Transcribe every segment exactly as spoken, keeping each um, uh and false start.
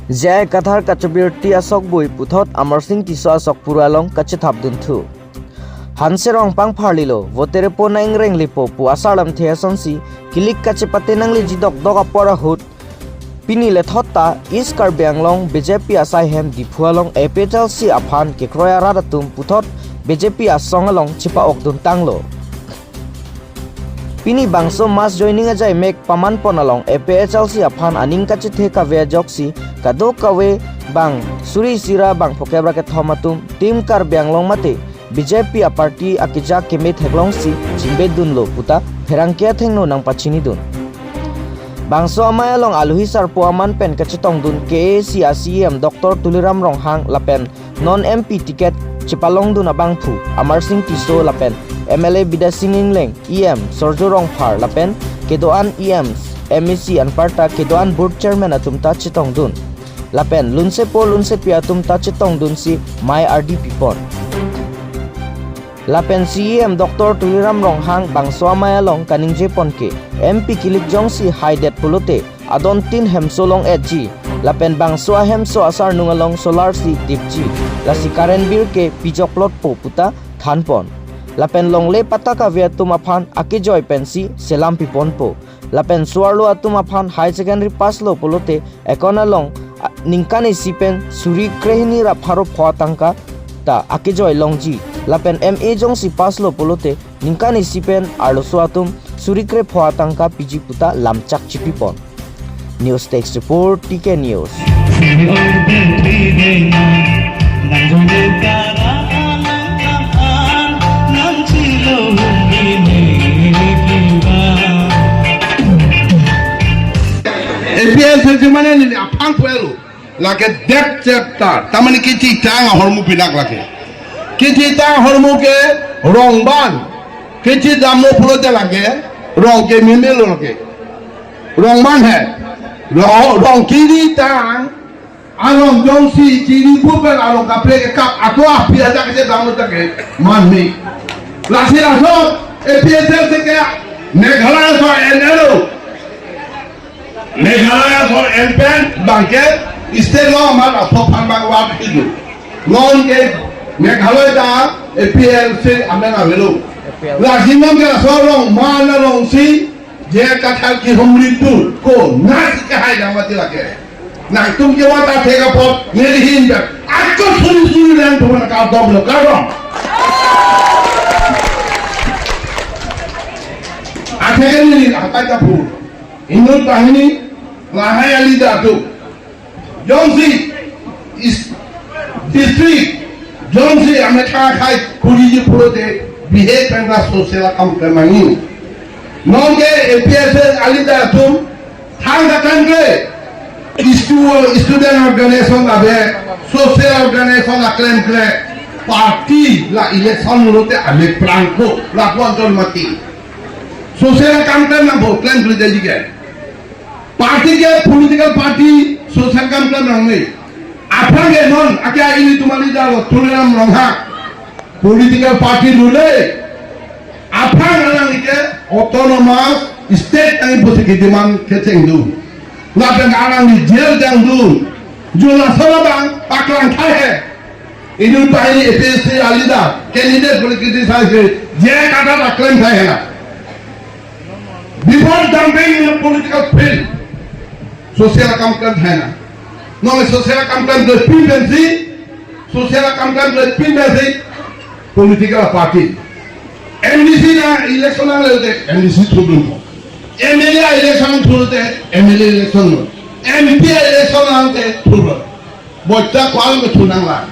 J I Kathar kachobirti asokbui puthot Amarsing Tisso asok pura along kachethapdunthu. Hanserong pangpharlilo, vote repo nang-ingreng lepo pu asarlamthe asonsi kilik kachepate nangleji dokdok apor ahut, pini lethot ta East Karbi Anglong B J P asai hem Diphu along A P H L C aphan kekroi arat atum puthot B J P asong along chepa-okduntanglo. Pini bangso mass joining ajaimek pamanpon along A P H L C aphan aning kachethe kave ajoksi kadokave bang suri isi ra bang phokep ra kethom atum Team Karbi Anglong mate B J P aparty akeja keme theklongsi chimbedunlo puta pherangke athengno nangpachinidun. Bangso amei along aluhi sarpo aman pen kachetongdun K A A C a C E M Doctor Tuliram Ronghang lapen non M P ticket chepalongdun abangphu Amarsing Tisso lapen M L A Bidya Sing Engleng, E M Surjya Rongphar lapen kedo-an E M, M A C anparta kedo-an board chairman atum ta chetongdun. Lapen lunsepo lunsepi atum ta chetongdunsi mei ardi pipon. Lapen C E M Doctor Tuliram Ronghang bangso amei along kaningjepon ke M P kilik jongsi haidet pulote adon tin hemso long-etji. Lapen bangso ahemso asarnung along solar si dipji. Lasi current bill ke pijoklotpo puta thanpon. Lapen longle patta kave atum aphan akejoi pensi selam piponpo. Lapen so-arlo atum aphan higher secondary pass lo pulote account along, a, ningkan isi pen suri krehini ra pharo pho atangka ta akejoi longji. Lapen M A jongsi pass lo pulote ningkan isi pen arloso atum suri krepho atangka piji puta lamchak chipipon. News Desk Report, T K News. A P H L C mane neli aphan puelo. Lake death chapter. Tamani kechitang ahormu pinak lake. Kechitang ahormu ke rongban. Kechidamlo pulote lake rong ke mimelo lake. Rongban he. Rong, rong kiri tang. Arong jongsi chiri pupen arong kaprek ke kap ako api aja kechidamlo ta ke manmi. Lasi laso A P H L C ke Meghalaya so N L O. Meghalaya ason enpen bangke state lo amat athophan bang wap hidu. Non ke Meghalaya ta A P H L C amen avelo. Lasi non ke aso rongban alongsi J I Kathar kehumri pu konatsi kehai dam mati lake. Nangtum ke wata thek apot neli hin ber. Ako suri suri lang tuman ka dom lo ka dom. Atheke neli atai kapu. Inut banghini lahai a-leader atum. Jongsi is district, jongsi amethang akhai puriji pulote bihek pen ra social akam klemangji. Non ke A P H L C a-leader atum thang katan ke stu-, student organization ave, social organization aklemkle, party la election lote ame prangko la konton mati. Social akam klemangpo, klemkle jadi ke. Party ke political party social akam klemangme. Aphrang ke non ake ilitum a-leader lo Tuliram Ronghang political party lule. Aphrang alang ke autonomous state nangji pusi kedemand kechengdun. Lapen alang ni jail jangdun. Jula sola bang paklang thai he. Inut banghini A P H L C a-leader, candidate political science, J I Kathar aklem thai hena. Before jumping in the political field, social akam klem thai na. Non social akam klem dopin pensi, social akam klem dopin pensi, political party. M D C na election nangle te M D C thurdun. M L A election thur te M L A election lo. M P election nang te thur. Boita kual ke thunang la.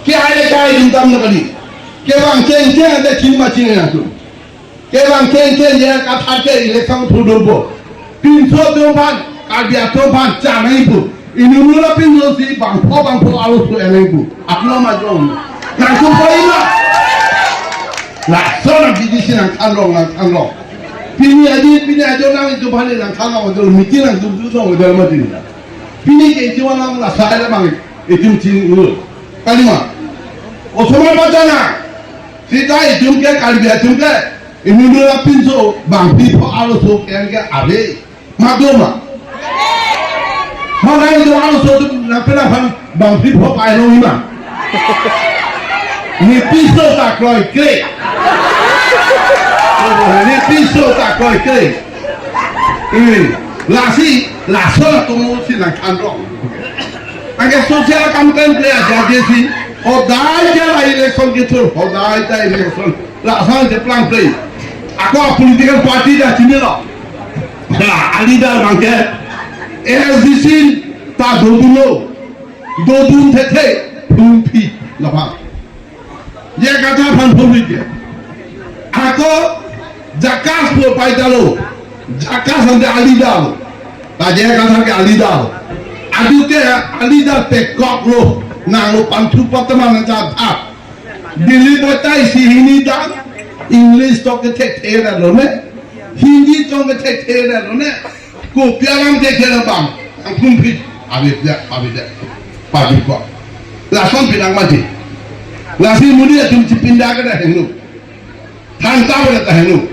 Kehai le kehai dingtam na kali. Kevang cheng cheng ante chini ma chini na tu. Kevang cheng cheng J I Kathar ke election thurdunpo. Pinso atum aphan, Karbi atum aphan chanai pu. Inut nula pinso si bangpho bangpho alo su enai pu. Apna ma jong. Nangtum koi ma. Laso na B D C nangthan rong, nangthan rong. Pini aji, pini ajo nangtum aphan nangthan rong, ajo meeting nangtum tu rong, ajo ma tin. Pini ke itum alam la sahai la bang itum chini ulo. Kalima. Osomar bachana. Sita itum ke Karbi atum ke. Inut nula pinso bangpi pho arloso ke-en ke ave. Ma do ma? Ma nangli do arloso atum nangpela aphan bangphli pho pai long ima. Ne piso ta kroikre. Ne piso ta kroikre. Eh, lasi, laso atum si nangthanrong. Anke social campaign play aja jesi, hodai ja la election kethur, hodai ja election. Laso si play play. Ako political party ta chinilo. Ya, a leader abangke A S D C ta dodunlo. Dodun thethe, phungphi, lapha. J I Kathar aphan phungphi ke. Ako JACAS pu pai ta lo. JACAS ante a leader lo. Ta J I Kathar ke a leader lo. Adu ke a leader te kok lo. Nang lo panthu patama nang cha tha. Delhi botai si hini dang. English to ke thekthe ra lo ne. Hindi to ke thekthe ra lo ne. Kopi alam thekthe ra bang. Ang phungphi. Abi dia, abi dia. Pabi ko. Lason pinang mati. Lasi Modi atum chipinda ke dah henu. Thangta pada ta henu.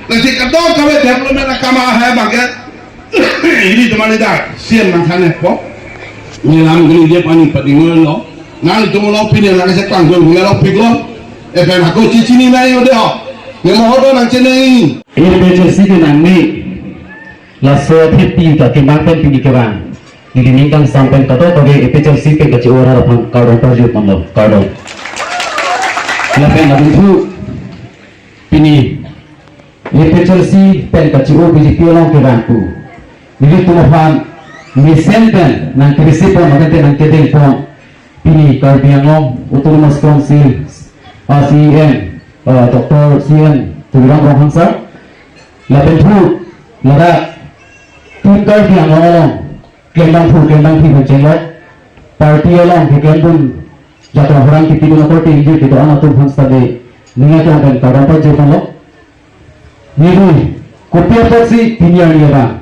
Lasi kadokave development akam ahai abangke. Ilitum alida C M nangthan po. Nelam gini dia pani pati ngelo. Nangtum lo pini nang se kang gol ngelo pik lo. Epen ako chichini nai ode ho. Ne mohor do nangchinine. A P H L C ke nangne. Laso thepi ta kemang pen pini kevang. Neli ning kangsam pen kadokave A P H L C pen kachi-o arat aphan kardom pajut manlo, kardom. Lapen labunthu pini A P H L C pen kachi-o B J P along kevang pu. Nelitum aphan mesen pen nangkirisi pon, lapen nangkedeng pon. Pini Karbi Anglong Autonomous Council, ah, C E M, ah, Doctor C N Tuliram Ronghang sir. Lapen thu, ladak, tun Karbi Anglong along, klembang phu, klembang phi phan chenglok, party along, keklem pun, jatong horang kipidun akorte ingjir kedo-an atum aphan sitame, ning aklong pen kardom pajut manlo. Neli, kopi apotsi pini arni abang,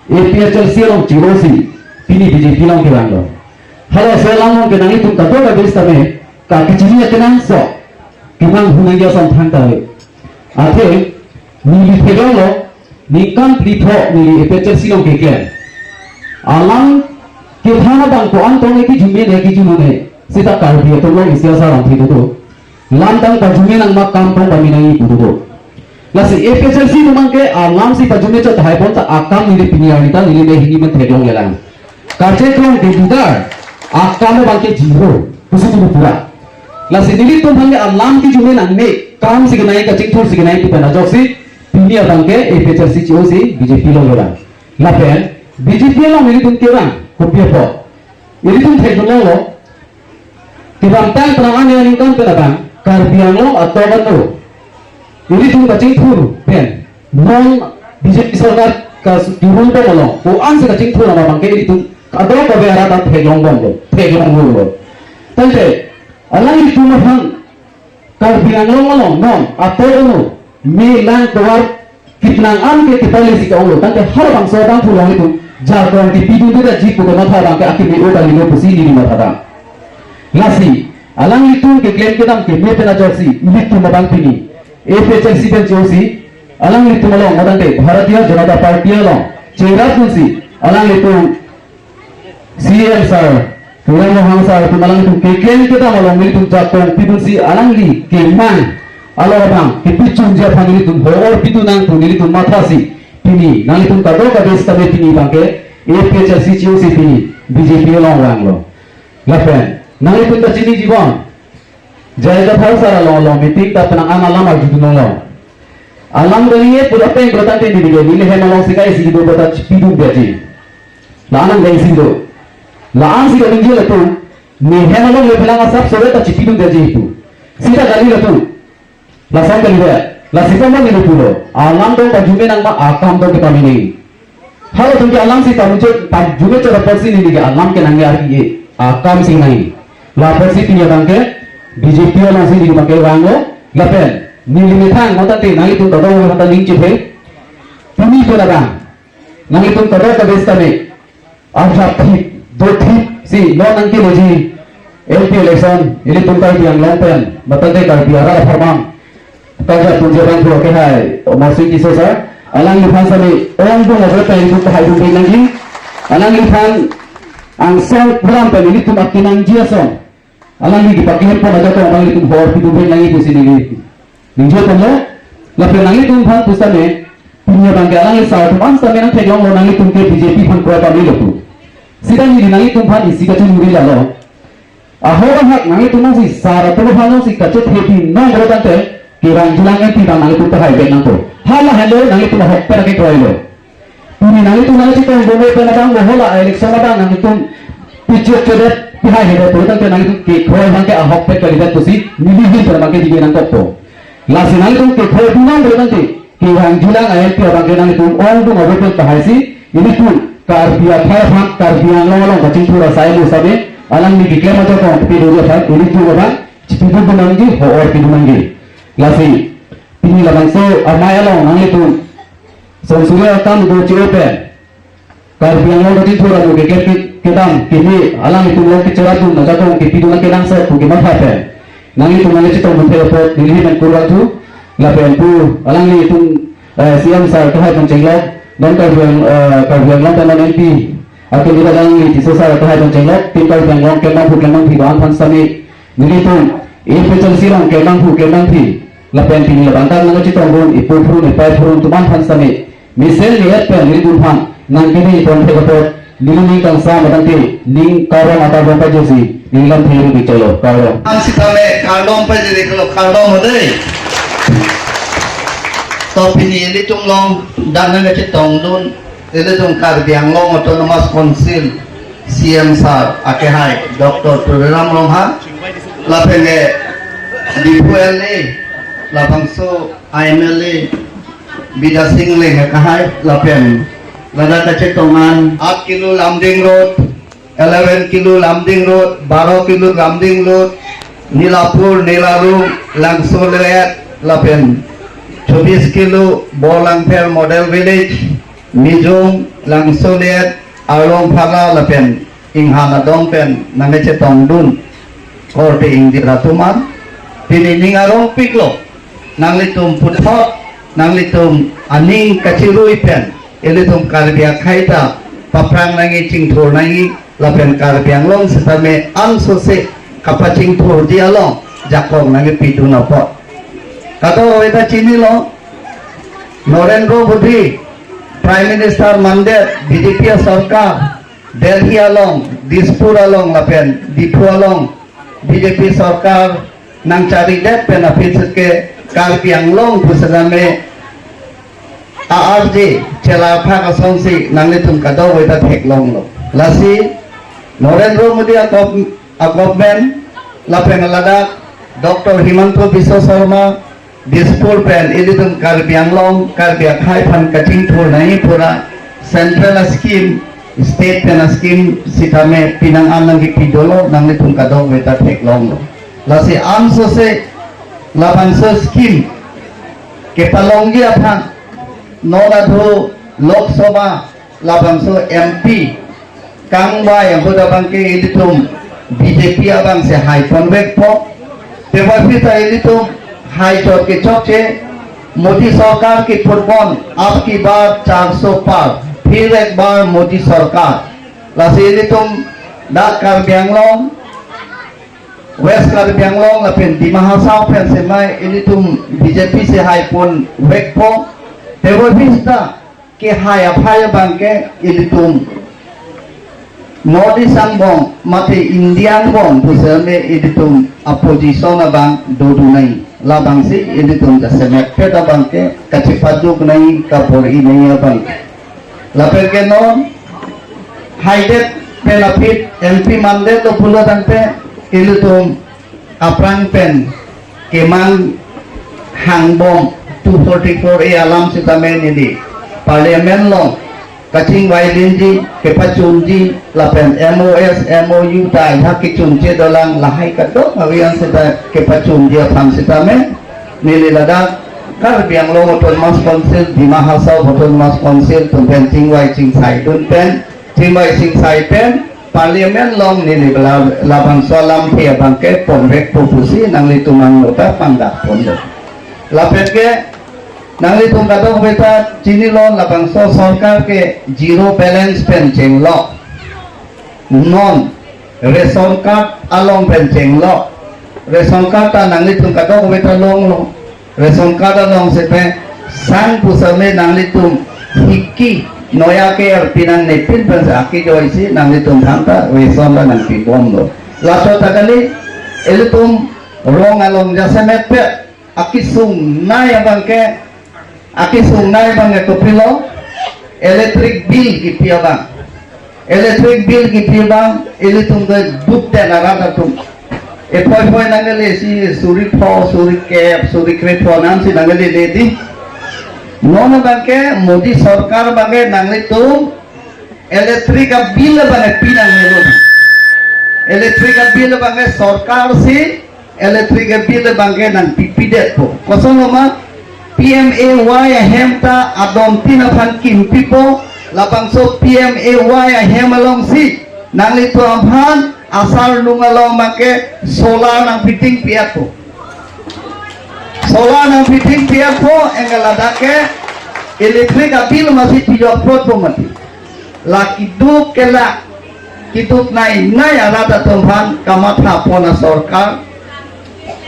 A P H L C along chi-o si, pini B J P along kevanglo. Halaso alam along ke nanglitum kadokave sitame, ka kechini akenangsot, kemang hunang ya som thangta le. Athe, neli theklonglo, ningkan phli throk neli A P H L C along keklem. Alam kethan abang ko-an tong ne kijun me ne kijun me ne. Seta Karbi atum along isi asar lam thek do. Lam tang pajun me nang ma kam tang pame nangji pu do. Lasi A P H L C atum abangke alam si pajun me chot hai pon ta akam neli pini arni ta neli ne hini man theklonglelang. Kacheklong ke bidar, akam abangke zero, pusi tu pura. Lasi nelitum abangke alam kijun me nangne, kam si kenai kachingthur si kenai pu pen ajoksi, pini abangke A P H L C chi-o si B J P along kevang. Lapen, B J P along nelitum kevang, kopi apot. Nelitum theklonglo, kevang tang penang ane aningkan pen abang, Karbi Anglong atok ano. Nelitum kachingthur pen, non B J P sorkar ka su-, turun pen along, ko-an si kachingthur abangke nelitum, kadokave arat ta theklongbomlo, theklongbomlo. Tangte, alanglitum aphan, Karbi Anglong along, non, atok ano, me lang tovar, kipnang an ke kepale si ka-onglo, tangte harbangso abang pulong itum, jargon kipidun deda ji pu matha abangke akimi o kalilo pusi neli matha dam. Lasi, alanglitum keklem kedam keme pen ajoksi, ilitum abang pini, A P H L C pen chi-o si, alanglitum along, matangte, Bharatiya Janata Party along, cherap dunsi, alanglitum, C M sir, Tuliram Ronghang sir, atum alangtum keklem kedam along nelitum jakong pidunsi alangli kemang alo abang, kepichunji aphan nelitum ho-or pidun nang pu nelitum mathasi pini, nanglitum kadokave sitame pini abangke, A P H L C chi-o si pini, B J P along vanglo. Lapen, nanglitum ta chiniji bon, J I Kathar sir along along meeting ta penang an alam arjudunlo. Alam kali ye pura peng pura tangte neli ke, neli hem along si kai si do bata pidun biaji. La-an nang deng si do. La-an si kali je latum. Ne hem along le phelang asap sore ta chipidun dia je itu. Sita kali latum. Lason kali dia. Lasi pama neli pulo. Alam dong pajun me nang ma akam dong kepamine. Halatum ke alam si pajun me, pajun me chot apotsi neli ke alam ke nang ya ye. Akam si nang. La apotsi pini abangke B J P along si neli abangke vanglo. Lapen. Neli methang matangte nanglitum kadokave matha ning chephe. Pini pen abang. Nanglitum kadokave sitame, arjap thip, do thip, si, non nangkeloji, M P election, ilitum Karbi Anglong pen, matangte Karbi arat apharman, karjap tunji abang pura ke hai, Amarsing Tisso sir, Alangliphan sami ongdung ave pen ilitum tahai dun nangji. Alangliphan angsong pram pen ilitum akinangji ason alangli kipakihempon ajakong alanglitum hor pidun nangji pusi neli ningje ponlo. Lapen nanglitum aphan pusitame, pini abangke alangli sar atum an sitame nangtheklonglo, nanglitum ke B J P aphan kroi pamelo pu. Sitame neli nanglitum aphan isi kachiningri lalo. Ahok ahak nanglitum nangsi sar atum aphan nangsi kachethe pinong pulo tangte, kevang jilang enti bang nanglitum tahai vet nangpo. Hala helo nanglitum ahokpet akekroilo. Pini nanglitum nangchetongdun pen abang, mohola election abang nanglitum pichot chodet pihai hedet pulo tangte nanglitum kekroi abangke ahokpet kalidet pusi neli ahin pen abangke digi nangkokpo. Lasi nanglitum kekroi pinong pulo tangte, kevang jilang a-M P abangke nanglitum ongdung ave pen tahai si, ilitum Karbi akhei aphan Karbi Anglong along kachingthur asai lo sitame, alangli keklem ajakong pidun aphan ilitum abang chipidun nangji, hor pidun nangji. Lasi pini labangso amei along nanglitum son suri akam do chi-o pen, Karbi Anglong kachingthur amu keklem ke-, kedam kimi alanglitum along kecheradun ajakong kepidun nangkenangsot pu kematha pen, nanglitum nangchetongdun thek apot neli ahin pen kurvangthu. Lapen pu alanglitum, eh, C M sir tahai pen chenglok, non Karbi Ang-, eh, Karbi Anglong pen non M P atum ida alangli Tisso sar tahai pen chenglok, Team Karbi Anglong keklem nangphu keklem nangphi do-an aphan sitame, nelitum A P H L C along keklem nangphu keklem nangphi, lapen pini labangtan nangchetongdun ipu phurun ipai phurun atum an aphan sitame, mesen ni-et pen nelitum aphan nangkebin pon thek apot, neli ning kangsam atangte ning kardom akardom pajirsi ning lamthe ru bicholo, kardom. Ang sitame kardom pajirlo, kardom ho dei. To pini ilitum along dak nangchetongdun, ilitum Karbi Anglong Autonomous Council C M sir akehai Doctor Tuliram Ronghang, lapen ke Diphu L A, labangso M L A Bidya Sing Engleng akehai, lapen ladak kachetong an, eight kilo Lumding Road, eleven kilo Lumding Road, baro kilo Lumding Road, Nilapur, Nilarung, Langso Leyet, lapen chobis kilo Borlangpher Model Village, Mijung, Langso Leyet, Arlong Phala, lapen Inghan adong pen nangchetongdun korte ingjir atum an, pini ning arongpiklo, nanglitum puthot, nanglitum aning kachirui pen, ilitum Karbi akhei ta paphrang nangji, chingthur nangji, lapen Karbi Anglong sitame ansose kapachingthurji along jakong nangpidun apot. Kadokave ta chinilo, Narendra Modi Prime Minister mandet, B J P asorkar, Delhi along, Dispur along lapen Diphu along B J P sorkar nangcharidet pen aphi sitame Karbi Anglong pusitame a-arje chelarphak asonsi nanglitum kadokave ta theklonglo. Lasi Narendra Modi a-gov-, a-government lapen ladak Doctor Himanta Biswa Sarma Dispur pen ilitum Karbi Anglong, Karbi akhei aphan kachingthur nangji pura central a-scheme, state pen a-scheme sitame penang an nangkipi dolo, nanglitum kadokave ta theklonglo. Lasi ansose labangso scheme kepalongji aphan non adho Lok Sabha labangso M P kangvai ahut abangke ilitum B J P abangsi haiponvekpo. Tebonta ilitum haichot kechokche, Modi sorkar ki football, ab ki bar char so par, phir ek bar Modi sorkar. Lasi ilitum dak Karbi Anglong, West Karbi Anglong lapen Dima Hasao pen semai ilitum B J P si haiponvekpo. Tebonta kehai aphai abangke ilitum North East angbong mate India angbong pusitame ilitum opposition abang dodunai, labangsi ilitum jasemet pet abangke kachepaduk nai, kabor-i nai abang. Lapen ke non haidet pen aphi M P mandetlo pulo tangte ilitum aphrang pen kemang hangbom two forty-four A alam sitame neli Parliament along kachingvai dunji, kepachunji, lapen M O S, M O U ta ajahak kechunche dolang, lahai kadokave an seta kepachunji aphan sitame neli ladak Karbi Anglong Autonomous Council, Dima Hasao Autonomous Council atum pen chingvai chingsai dun pen, chingvai chingsai pen, Parliament along neli bela labangso alamthe abangke ponvekpo pusi nanglitum angno ta pangdak ponlo. Lapen ke Nanglitum kadokave ta chinilo, labangso sorkar ke zero balance pen chenglok. Non ration card along pen chenglok. Ration card ta nanglitum kadokave ta longlo. Ration card along si pen sang pusitame nanglitum hiki noya ke arpi nangnepin pensi akejoisi nanglitum aphan ta ration ta nangpibomlo. Laso ta kali, ilitum rong along jasemet pet akesung nai abang ke, akesung nai abang ke kopilo, electric bill kipi abang. Electric bill kipi abang, ilitum ke dukdet arat atum. Ephoi phoi nangkele si suri pho, suri kep, suri krepho nang si nangkele le di. Non abang ke Modi sorkar abang ke nanglitum electric a bill abang ke pinang melo. Electric a bill abang ke sorkar si electric a bill abang ke nangpipidetpo. Kosonloma, P M A Y ahem ta adon tin aphan kimpipo, labangso P M A Y ahem alongsi nanglitum aphan asar nung along abang ke solar nangpiting piatpo. Solar nangpiting piatpo, anke ladak ke electric a bill masi pijok protpo mati. La kiduk ke la kiduk nai nai arat atum aphan kamathapon asorkar.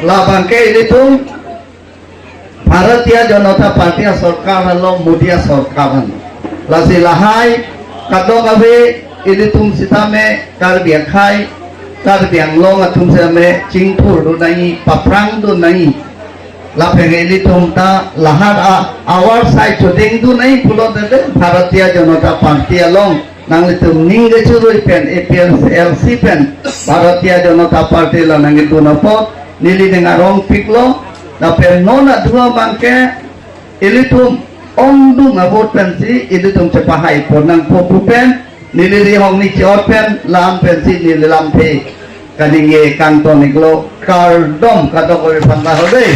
Labang ke ilitum Bharatiya Janata Party asorkar lo, Modi asorkar lo. Lasi lahai kadokave ilitum sitame Karbi akhei, Karbi Anglong atum sitame chingthur dun nangji, paphrang dun nangji. Lapen ilitum ta lahai a, avar sai chodeng dun nangji pulote Bharatiya Janata Party along nanglitum ning kechurui pen, A P H L C pen Bharatiya Janata Party la nangkedun apot neli ning arongpiklo. Lapen non adua abang ke ilitum ongdung a-vote pensi ilitum chepahaipon nangpo pu pen neli rihong ni chot pen lam pensi neli lamthe kaningje kangton-iklo, kardom kadokave aphan ta ho dei.